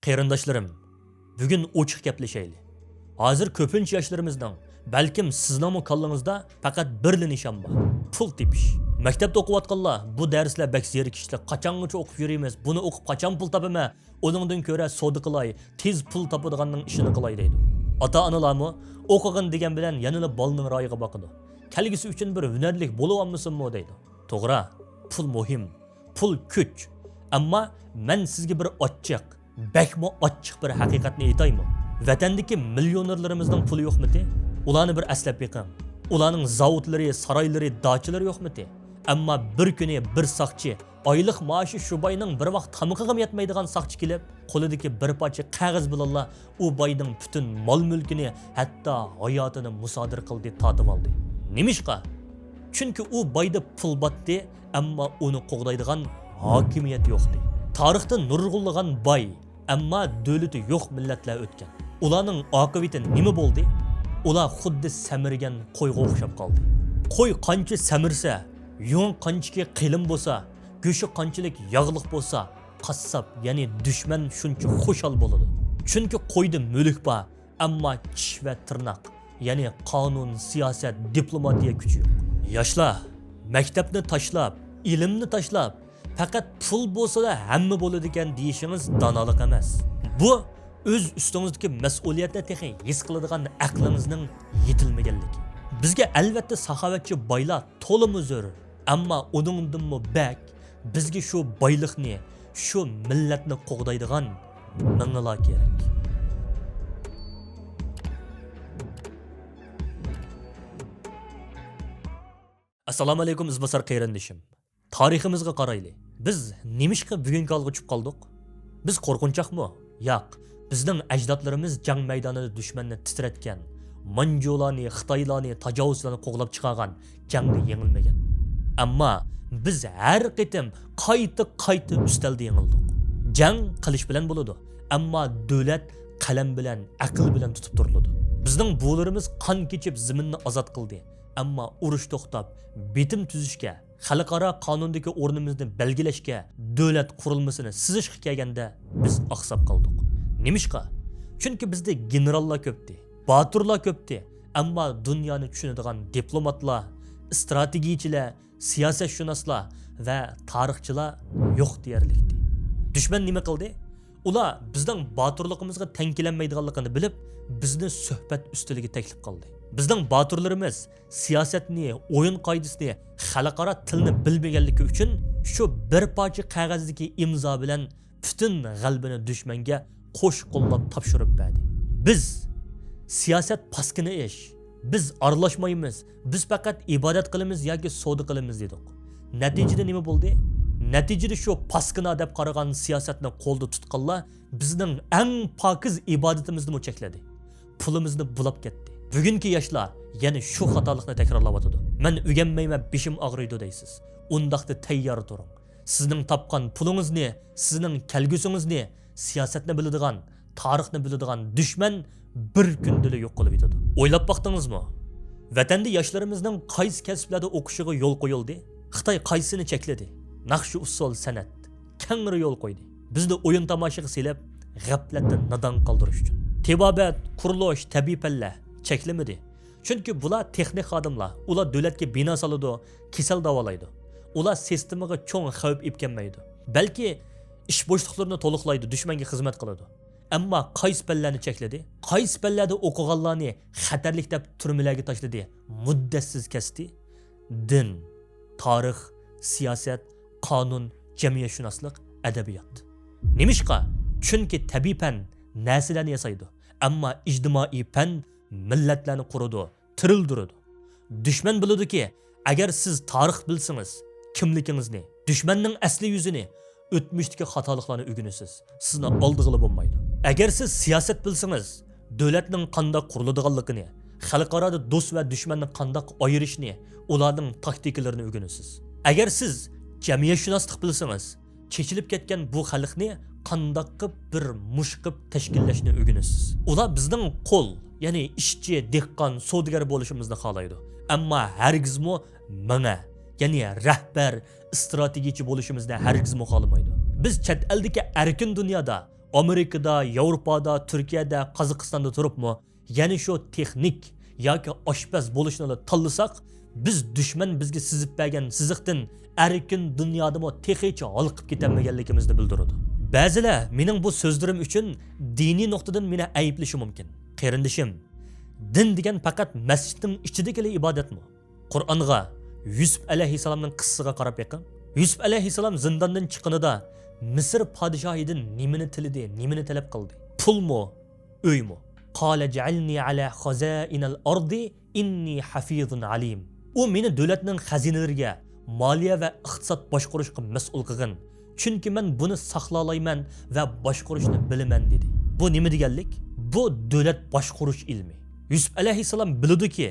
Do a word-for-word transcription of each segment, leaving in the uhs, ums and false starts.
قېرىنداشلىرىم، بۈگۈن ئوچۇق گەپلىشەيلى. ھازىر كۆپىنچە ياشلىرىمىزنىڭ، بەلكىم سىزنىڭمۇ كاللىڭىزدا پەقەت بىرلا نىشان بار، پۇل تېپىش. مەكتەپتە ئوقۇۋاتقانلار، بۇ دەرسلەر بەك زېرىكىشلىك، قاچانغىچە ئوقۇپ يۈرىمىز، بۇنى ئوقۇپ قاچان پۇل تاپىمەن، ئۇنىڭدىن كۆرە سودا قىلاي، تېز پۇل تاپىدىغاننىڭ ئىشىنى قىلاي دەيدۇ. ئاتا-ئانىلارمۇ ئوقۇغىن دېگەن بىلەن يەنىلا بالىنىڭ رايىغا باقىدۇ. كەلگۈسى ئۈچۈن بىر ھۈنەرلىك بولۇۋالمىسۇنمۇ دەيدۇ. توغرا، پۇل مۇھىم، پۇل كۈچ. ئەمما مەن سىزگە بىر ئاچچىق، بەكمۇ ئاچچىق بىر ھەقىقەتنى ئېيتايمۇ؟ ۋەتەندىكى مىليونېرلىرىمىزنىڭ پۇلى يوقمىتى؟ ئۇلارنى بىر ئەسلەپ بېقىڭ. ئۇلارنىڭ زاۋۇتلىرى، سارايلىرى، داچىلىرى يوقمىتى؟ ئەمما بىر كۈنى بىر ساقچى، ئايلىق مائاشى شۇ باينىڭ بىر ۋاق تامىقىغىمۇ يەتمەيدىغان ساقچى كېلىپ، قولىدىكى بىر پارچە قەغەز بىلەنلا ئۇ باينىڭ پۈتۈن مال-مۈلكىنى، ھەتتا ھاياتىنى مۇسادىرە قىلدى، تارتىۋالدى. نېمىشقا؟ چۈنكى ئۇ بايدا پۇل باتتى، ئەمما ئۇنى قوغدايدىغان ھاكىمىيەت يوقتى. تارىختا نۇرغۇنلىغان باي، ئەمما دۆلىتى يوق مىللەتلەر ئۆتكەن. ئۇلارنىڭ ئاقىۋىتى نېمە بولدى؟ ئۇلار خۇددى سەمرىگەن قويغا ئوخشاپ قالدى. قوي قانچە سەمرىسە، يۇڭى قانچىكى قېلىن بولسا، گۆشى قانچىلىك ياغلىق بولسا، قاسساپ، يەنى دۈشمەن شۇنچە خۇشال بولىدۇ. چۈنكى قويدا مۈلۈك بار، ئەمما چىش ۋە تىرناق، يەنى قانۇن، سىياسەت، دىپلوماتىيە كۈچى يوق. ياشلار، مەكتەپنى تاشلاپ، ئىلىمنى تاشلاپ، پەقەت پۇل بولسىلا ھەممە بولىدىكەن دېيىشىڭىز دانالىق ئەمەس. بۇ ئۆز ئۈستىڭىزدىكى مەسئۇلىيەتنى تېخى ھېس قىلىدىغان ئەقلىڭىزنىڭ يېتىلمىگەنلىكى. بىزگە ئەلۋەتتە ساخاۋەتچى بايلار تولىمۇ زۆرۈر. ئەمما ئۇنىڭدىنمۇ بەك بىزگە شۇ بايلىقنى، شۇ مىللەتنى قوغدايدىغان مېڭىلار كېرەك. ئەسسالامۇئەلەيكۇم، ئىزباسار قېرىندىشىم. تارىخىمىزغا قارايلى. بىز نېمىشقا بۈگۈنكى ھالغا چۈشۈپ قالدۇق؟ بىز قورقۇنچاقمۇ؟ ياق. بىزنىڭ ئەجدادلىرىمىز جەڭ مەيدانىدا دۈشمەننى تىترەتكەن، مانجۇلارنى، خىتايلارنى، تاجاۋۇزچىلارنى قوغلاپ چىقارغان، جەڭدە يېڭىلمىگەن. ئەمما بىز ھەر قېتىم قايتا-قايتا ئۈستەلدە يېڭىلدۇق. جەڭ قىلىچ بىلەن بولىدۇ، ئەمما دۆلەت قەلەم بىلەن، ئەقىل بىلەن تۇتۇپ تۇرۇلىدۇ. بىزنىڭ بوۋىلىرىمىز قان كېچىپ زېمىننى ئازاد قىلدى، ئەمما ئۇرۇش توختاپ، بېتىم تۈزۈشكە، خەلقئارا قانۇندىكى ئورنىمىزنى بەلگىلەشكە، دۆلەت قۇرۇلمىسىنى سىزىشقا كەلگەندە بىز ئاقساپ قالدۇق. نېمىشقا؟ چۈنكى بىزدە گېنېراللار كۆپتى، باتۇرلار كۆپتى، ئەمما دۇنيانى چۈشىنىدىغان دىپلوماتلار، ئىستراتېگىيىچىلەر، سىياسەتشۇناسلار ۋە تارىخچىلار يوق دېيەرلىكتى. دۈشمەن نېمە قىلدى؟ ئۇلار بىزنىڭ باتۇرلۇقىمىزغا تەڭ كېلەلمەيدىغانلىقىنى بىلىپ، بىزنى سۆھبەت ئۈستىلىگە تەكلىپ قىلدى. بىزنىڭ باتۇرلىرىمىز سىياسەتنى، ئويۇن قائىدىسىنى، خەلقئارا تىلنى بىلمىگەنلىكى ئۈچۈن شۇ بىر پارچە قەغەزدىكى ئىمزا بىلەن پۈتۈن غەلىبىنى دۈشمەنگە قوش قوللاپ تاپشۇرۇپ بەردى. بىز سىياسەت پاسكىنا ئىش، بىز ئارىلاشمايمىز، بىز پەقەت ئىبادەت قىلىمىز ياكى سودا قىلىمىز دېدۇق. نەتىجىدە نېمە بولدى؟ نەتىجىدە شۇ پاسكىنا دەپ قارىغان سىياسەتنى قولدا تۇتقانلار بىزنىڭ ئەڭ پاكىز ئىبادىتىمىزنىمۇ چەكلىدى. پۇلىمىزنى بۇلاپ كەتتى. بۈگۈنكى ياشلار يەنە شۇ خاتالىقنى تەكرارلاۋاتىدۇ. مەن ئۆگەنمەيمەن، بېشىم ئاغرىيدۇ دەيسىز. ئۇنداقتا تەييار تۇرۇڭ. سىزنىڭ تاپقان پۇلىڭىزنى، سىزنىڭ كەلگۈسىڭىزنى، سىياسەتنى بىلىدىغان، تارىخنى بىلىدىغان دۈشمەن بىر كۈندىلا يوق قىلىۋېتىدۇ. ئويلاپ باقتىڭىزمۇ؟ ۋەتەندە ياشلىرىمىزنىڭ قايسى كەسىپلەردە ئوقۇشىغا يول قويۇلدى؟ خىتاي قايسىنى چەكلىدى؟ ناخشا، ئۇسسۇل، سەنئەت. كەڭرى يول قويدى. بىزنى ئويۇن تاماشىغا سېلىپ، غەپلەتتە نادان قالدۇرۇش ئۈچۈن. تېبابەت، قۇرۇلۇش، تەبىئىي پەنلەر چەكلىمىدى. چۈنكى بۇلار تېخنىك خادىملار، ئۇلار دۆلەتكە بىنا سالىدۇ، كېسەل داۋالايدۇ. ئۇلار سىستېمىغا چوڭ خەۋپ ئېلىپ كەلمەيدۇ. بەلكى ئىش بوشلۇقلىرىنى تولۇقلايدۇ، دۈشمەنگە خىزمەت قىلىدۇ. ئەمما قايسى پەنلەرنى چەكلىدى؟ قايسى پەنلەردە ئوقۇغانلارنى خەتەرلىك دەپ تۈرمىلەرگە تاشلىدى، مۇددەتسىز كەستى؟ دىن، تارىخ، سىياسەت، قانۇن، جەمئىيەتشۇناسلىق، ئەدەبىيات. نېمىشقا؟ چۈنكى تەبىئىي پەن نەرسىلەرنى ياسايدۇ، ئەمما ئىجتىمائىي پەن مىللەتلەرنى قۇرىدۇ، تىرىلدۈرىدۇ. دۈشمەن بىلىدۇكى، ئەگەر سىز تارىخ بىلسىڭىز، كىملىكىڭىزنى، دۈشمەننىڭ ئەسلى يۈزىنى، ئۆتمۈشتىكى خاتالىقلارنى ئۆگىنىسىز، سىزنى ئالدىغىلى بولمايدۇ. ئەگەر سىز سىياسەت بىلسىڭىز، دۆلەتنىڭ قانداق قۇرۇلىدىغانلىقىنى، خەلقئارادا دوست ۋە دۈشمەننى قانداق ئايرىشنى، ئۇلارنىڭ تاكتىكىلىرىنى ئۆگىنىسىز. ئەگەر سىز جەمئىيەتشۇناسلىق بىلسىڭىز، چېچىلىپ كەتكەن بۇ خەلقنى قانداق قىلىپ بىر مۇش قىلىپ تەشكىللەشنى ئۆگىنىسىز. ئۇلار بىزنىڭ قۇل، يەنى ئىشچى، دېھقان، سودىگەر بولۇشىمىزنى خالايدۇ. ئەمما ھەرگىزمۇ مېڭە، يەنى رەھبەر، ئىستراتېگىيىچى بولۇشىمىزنى ھەرگىزمۇ خالىمايدۇ. بىز چەت ئەلدىكى ئەركىن دۇنيادا ئامېرىكىدا، ياۋروپادا، تۈركىيەدە، قازاقىستاندا تۇرۇپمۇ يەنە شۇ تېخنىك ياكى ئاشپەز بولۇشنىلا تاللىساق، بىز دۈشمەن بىزگە سىزىپ بەرگەن سىزىقتىن ئەركىن دۇنيادىمۇ تېخىچە ھالقىپ كېتەلمىگەنلىكىمىزنى بىلدۈرىدۇ. بەزىلەر مېنىڭ بۇ سۆزلىرىم ئۈچۈن دىنىي نۇقتىدىن مېنى ئەيىبلىشى مۇمكىن. قېرىندىشىم، دىن دېگەن پەقەت مەسچىتنىڭ ئىچىدىكىلا ئىبادەتمۇ؟ قۇرئانغا، يۈسۈپ ئەلەيھىسسالامنىڭ قىسسىسىغا قاراپ بېقىڭ. يۈسۈپ ئەلەيھىسسالام زىنداندىن چىققىنىدا مىسىر پادىشاھىدىن نېمىنى تىلىدى، نېمىنى تەلەپ قىلدى؟ پۇلمۇ؟ ئۆيمۇ؟ قال اجعلني على خزائن الأرض إني حفيظ عليم. ئۇ مېنى دۆلەتنىڭ خەزىنىلىرىگە، مالىيە ۋە ئىقتىساد باشقۇرۇشقا مەسئۇل قىلغىن. چۈنكى مەن بۇنى ساقلالايمەن ۋە باشقۇرۇشنى بىلىمەن، دېدى. بۇ نېمە دېگەنلىك؟ بۇ دۆلەت باشقۇرۇش ئىلمى. يۈسۈپ ئەلەيھىسسالام بىلىدۇكى،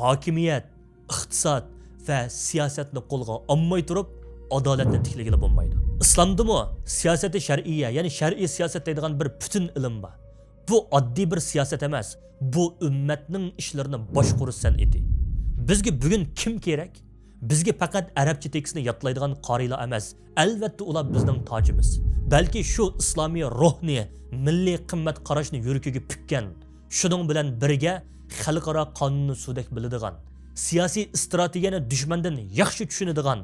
ھاكىمىيەت، ئىقتىساد ۋە سىياسەتنى قولغا ئالماي تۇرۇپ، ئادالەتنى تىكلىگىلى بولمايدۇ. ئىسلامدىمۇ سىياسەتى شەرئىيە، يەنى شەرئىي سىياسەت دەيدىغان بىر پۈتۈن ئىلىم بار. بۇ ئاددىي بىر سىياسەت ئەمەس، بۇ ئۈممەتنىڭ ئىشلىرىنى باشقۇرۇش سەنئىتى. بىزگە بۈگۈن كىم كېرەك؟ بىزگە پەقەت ئەرەبچە تېكىستنى يادلايدىغان قارىيلار ئەمەس، ئەلۋەتتە ئۇلار بىزنىڭ تاجىمىز. بەلكى شۇ ئىسلامىي روھنى، مىللىي قىممەت قاراشنى يۈرىكىگە پۈككەن، شۇنىڭ بىلەن بىرگە خەلقئارا قانۇننى سۇدەك بىلىدىغان، سىياسىي ئىستراتېگىيەنى دۈشمەندىن ياخشى چۈشىنىدىغان،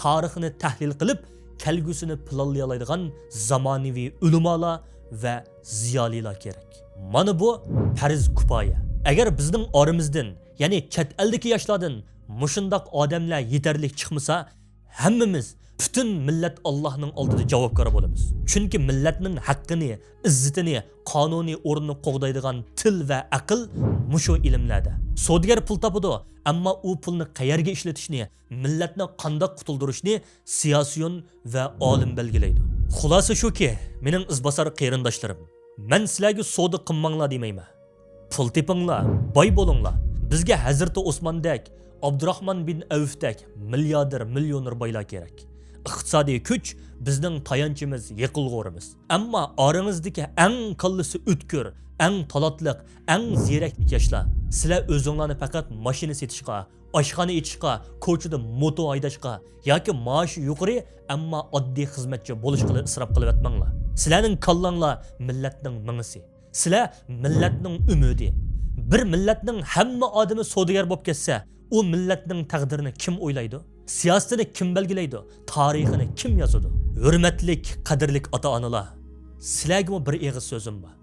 تارىخنى تەھلىل قىلىپ، كەلگۈسىنى پىلانلىيالايدىغان زامانىۋى ئۆلىمالار ۋە زىيالىيلار كېرەك. مانا بۇ پەرز كۇپايە. ئەگەر بىزنىڭ ئارىمىزدىن، يەنى چەت ئەلدىكى ياشلاردىن مۇشۇنداق ئادەملەر يېتەرلىك چىقمىسا، ھەممىمىز، پۈتۈن مىللەت ئاللاھنىڭ ئالدىدا جاۋابكار بولىمىز. چۈنكى مىللەتنىڭ ھەققىنى، ئىززىتىنى، قانۇنىي ئورنىنى قوغدايدىغان تىل ۋە ئەقىل مۇشۇ ئىلىملەردە. سودىگەر پۇل تاپىدۇ، ئەمما ئۇ پۇلنى قەيەرگە ئىشلىتىشنى، مىللەتنى قانداق قۇتۇلدۇرۇشنى سىياسىيون ۋە ئالىم بەلگىلەيدۇ. خۇلاسە شۇكى، مېنىڭ ئىزباسار قېرىنداشلىرىم، مەن سىلەرگە سودا قىلماڭلار دېمەيمەن. پۇل تېپىڭلار، باي بولۇڭلار. بىزگە ھەزرىتى ئوسماندەك، ئابدۇراخمان بىن ئەۋفدەك مىلياردېر، مىليونېر بايلار كېرەك. ئىقتىسادىي كۈچ بىزنىڭ تايانچىمىز، يېقىنغۇرىمىز. ئەمما ئارىڭىزدىكى ئەڭ كاللىسى ئۆتكۈر، ئەڭ تالانتلىق، ئەڭ زېرەك ياشلار، سىلەر ئۆزۈڭلارنى پەقەت ماشىنا سېتىشقا، ئاشخانا ئېچىشقا، كوچىدا موتو ھەيدەشقا ياكى مائاشى يۇقىرى، ئەمما ئاددىي خىزمەتچى بولۇشقىلا ئىسراپ قىلىۋەتمەڭلار. سىلەرنىڭ كاللاڭلار مىللەتنىڭ مېڭىسى. سىلەر مىللەتنىڭ ئۈمىدى. بىر مىللەتنىڭ ھەممە ئادىمى سودىگەر بولۇپ كەتسە، ئۇ مىللەتنىڭ تەقدىرىنى كىم ئويلايدۇ؟ سىياسىتىنى كىم بەلگىلەيدۇ؟ تارىخىنى كىم يازىدۇ؟ ھۆرمەتلىك، قەدىرلىك ئاتا-ئانىلار، سىلەرگىمۇ بىر ئېغىز سۆزۈم بار.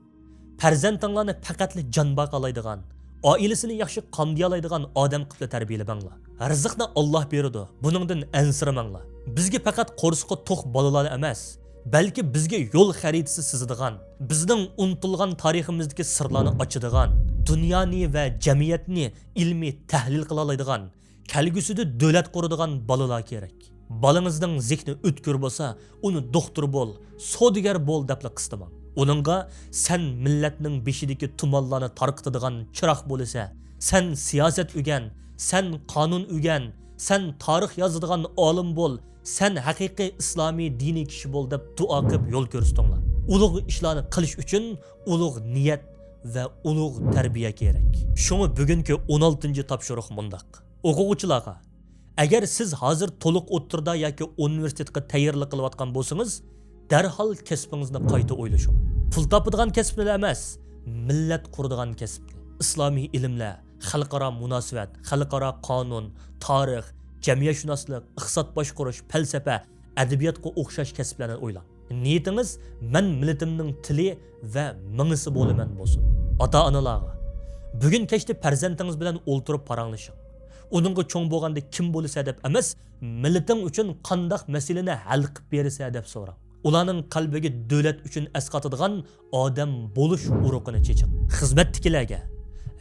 پەرزەنتىڭلارنى پەقەتلا جان باقالايدىغان، ئائىلىسىنى ياخشى قامدىيالايدىغان ئادەم قىلىپلا تەربىيەلىمەڭلار. رىزىقنى ئاللاھ بېرىدۇ، بۇنىڭدىن ئەنسىرىمەڭلار. بىزگە پەقەت قورسىقى توق بالىلار ئەمەس، بەلكى بىزگە يول خەرىتىسى سىزىدىغان، بىزنىڭ ئۇنتۇلغان تارىخىمىزدىكى سىرلارنى ئاچىدىغان، دۇنيانى ۋە جەمئىيەتنى ئىلمىي تەھلىل قىلالايدىغان، كەلگۈسىدە دۆلەت قۇرىدىغان بالىلار كېرەك. بالىڭىزنىڭ زېھنى ئۆتكۈر بولسا، ئۇنى دوختۇر بول، سودىگەر بول دەپلا قىستىماڭ. ئۇنىڭغا سەن مىللەتنىڭ بېشىدىكى تۇمانلارنى تارقىتىدىغان چىراغ بولىسەن، سەن سىياسەت ئۆگەن، سەن قانۇن ئۆگەن، سەن تارىخ يازىدىغان ئالىم بول، سەن ھەقىقىي ئىسلامىي دىنىي كىشى بول دەپ دۇئا قىلىپ يول كۆرسىتىڭلار. ئۇلۇغ ئىشلارنى قىلىش ئۈچۈن ئۇلۇغ نىيەت ۋە ئۇلۇغ تەربىيە كېرەك. شۇڭا بۈگۈنكى ئون ئالتىنچى تاپشۇرۇق مۇنداق. ئوقۇغۇچىلارغا، ئەگەر سىز ھازىر تولۇق ئوتتۇرىدا ياكى ئۇنىۋېرسىتېتقا تەييارلىق قىلىۋاتقان بولسىڭىز، دەرھال كەسپىڭىزنى قايتا ئويلىشىڭ. پۇل تاپىدىغان كەسىپنىلا ئەمەس، مىللەت قۇرىدىغان كەسىپنى. ئىسلامىي ئىلىملەر، خەلقئارا مۇناسىۋەت، خەلقئارا قانۇن، تارىخ، جەمئىيەتشۇناسلىق، ئىقتىساد باشقۇرۇش، پەلسەپە، ئەدەبىياتقا ئوخشاش كەسىپلەرنى ئويلاڭ. نىيىتىڭىز مەن مىللىتىمنىڭ تىلى ۋە مېڭىسى بولىمەن بولسۇن. ئاتا-ئانىلارغا، بۈگۈن كەچتە پەرزەنتىڭىز بىلەن ئولتۇرۇپ پاراڭلىشىڭ. ئۇنىڭغا چوڭ بولغاندا كىم بولىسەن دەپ ئەمەس، مىللىتىڭ ئۈچۈن قانداق مەسىلىنى ھەل قىلىپ بېرىسەن دەپ سوراڭ. ئۇلارنىڭ قەلبىگە دۆلەت ئۈچۈن ئەسقاتىدىغان ئادەم بولۇش ئۇرۇقىنى چېچىڭ. خىزمەتتىكىلەرگە،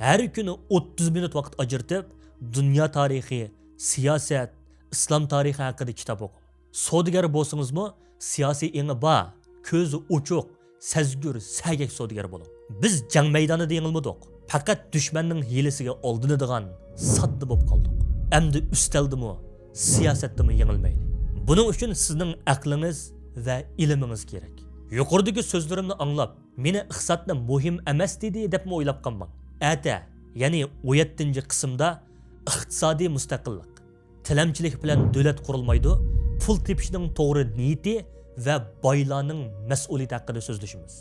ھەر كۈنى ئوتتۇز مىنۇت ۋاقىت ئاجرىتىپ، دۇنيا تارىخى، سىياسەت، ئىسلام تارىخى ھەققىدە كىتاب ئوقۇڭ. سودىگەر بولسىڭىزمۇ، سىياسىي ئېڭى بار، كۆزى ئوچۇق، سەزگۈر، سەگەك سودىگەر بولۇڭ. بىز جەڭ مەيدانىدا يېڭىلمىدۇق. پەقەت دۈشمەننىڭ ھىيلىسىگە ئالدىنىدىغان ساددا بولۇپ قالدۇق. ئەمدى ئۈستەلدىمۇ، سىياسەتتىمۇ يېڭىلمەيلى. بۇنىڭ ئۈچۈن سىزنىڭ ئەقلىڭىز ۋە ئىلمىڭىز كېرەك. يۇقىرىدىكى سۆزلىرىمنى ئاڭلاپ، مېنى ئىقتىسادنى مۇھىم ئەمەس دېدى دەپمۇ ئويلاپ قالماڭ. ئەتە، يەنى ئون يەتتىنچى قىسىمدا ئىقتىسادىي مۇستەقىللىق، تىلەمچىلىك بىلەن دۆلەت قۇرۇلمايدۇ، پۇل تېپىشنىڭ توغرا نىيىتى ۋە بايلارنىڭ مەسئۇلىيىتى ھەققىدە سۆزلىشىمىز.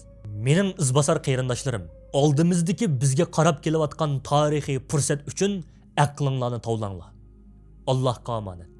مېنىڭ ئىزباسار قېرىنداشلىرىم، ئالدىمىزدىكى بىزگە قاراپ كېلىۋاتقان تارىخىي پۇرسەت ئۈچۈن ئەقلىڭلارنى تاۋلاڭلار. ئاللاھقا ئامانەت.